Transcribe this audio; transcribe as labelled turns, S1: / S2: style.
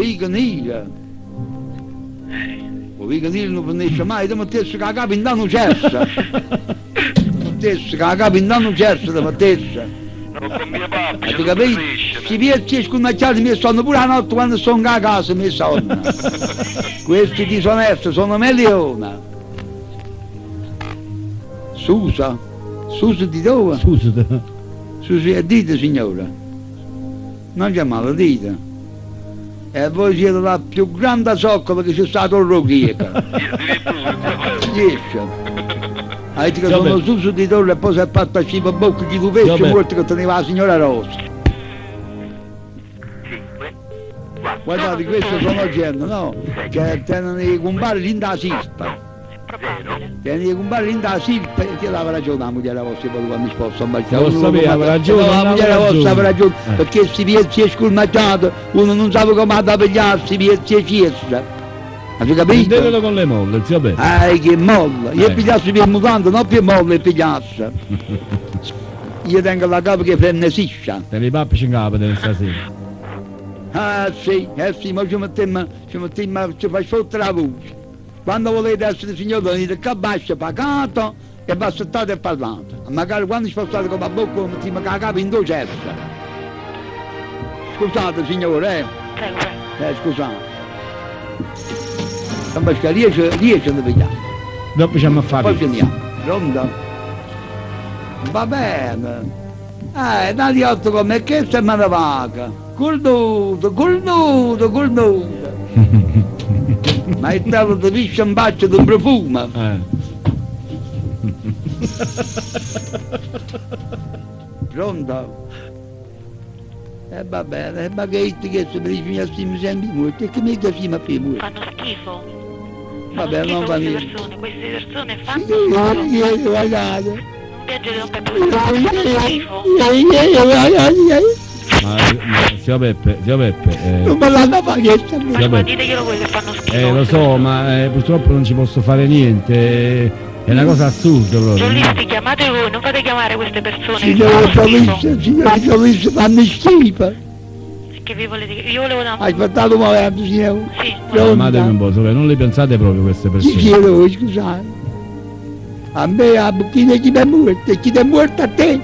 S1: vico niro. 'O vico niro nun fernesce mai, te mettesse cu 'a capa 'int'a nu cesso. Te mettesse cu 'a capa 'int'a nu cesso, te mettesse. Avete capito? Sti piezzi 'e scunnacchiate me sonno pure 'a notte quando stongo 'a casa, me sonno. Questi disonesti sono melione. Susa? Susa di dove?
S2: Susete.
S1: Susa e dite signora. Non c'è male, dite. E voi siete la più grande zoccola che c'è stata 'o Grieco. Riesce. Avete che sono suso di torre e poi si è fatta ascì pe bocca chillu pesce muorto che teneva 'a signora Rosa. Guardate, queste sono gente, no? Che teneno 'e cumpare dint' 'a sirpa. Teneno 'e cumpare dint' 'a sirpa e chi l'ave ragione 'a mugliera vostra poi quando sposta
S2: Se 'o sapeva, ave ragione,
S1: No, 'a
S2: non
S1: mugliera
S2: ave
S1: vostra ave
S2: ragione.
S1: ragione, perché sti piezzi 'e scurnacchiate uno nun sape comme ha da piglià sti piezzi 'e ciesse. Avete capito?
S2: Prendetelo con le molle, zio Peppe.
S1: Eh, che molla! Io pigliasse p' 'e mutande, no p' 'e molle 'e pigliasse. Io tengo la capa che frenesisce.
S2: Tene 'e pappice 'ncapa tene stasera.
S1: Ah sì, eh sì, mo ce mettimmo, ce mettimmo a ce fa sfottere 'a voce. Quando volete essere signore venite ccà abbascio pagato e v'assettate e parlate. Magari quando spostate copp' 'a bocca ve mettimmo cu 'a capa dint' 'o cesso. Scusate signore, eh.
S3: Prego, prego.
S1: Eh, scusate. Pasquale, riece, riece ne pigliamo.
S2: Dopo ci amma fa
S1: Poi ce ne andiamo. Pronto? Va bene. N'ati otto comme chesta e me ne vaco. Curnuto, curnuto, curnuto. Ma il tavolo ti piscia 'n faccia d'un profumo. Pronto? E va bene, ma che hai detto che mi dice mi senti muerto e che mi dice ma più muerto.
S3: Fanno schifo.
S1: Vabbè,
S3: Fanno
S1: non
S3: schifo
S1: va
S3: queste
S1: niente.
S3: persone, queste persone fanno
S1: Io,
S3: schifo.
S1: io, guardate.
S3: Non piangere, don Peppe, queste persone fanno schifo.
S2: Ma, ma zio Peppe, zio Peppe,
S1: Non me l'hanno pagata.
S2: Zio
S3: Ma
S2: Peppe.
S3: diteglielo voi che fanno schifo.
S2: Lo
S3: queste
S2: so,
S3: persone.
S2: ma purtroppo non ci posso fare niente. È una cosa assurda proprio.
S3: Giornalisti, chiamate voi, non fate chiamare queste persone che
S1: Signora
S3: fanno schifo.
S1: Giovisse, signora Giovisse, fanno schifo.
S3: Che vi volete? Io volevo una...
S1: Aspettate un momento, signore.
S3: Sì,
S2: Calmatevi un po', Sofia, non le pensate proprio queste
S1: Chi
S2: persone.
S1: siete voi, scusate? A me, a chi chi è morto, chi è morto a te?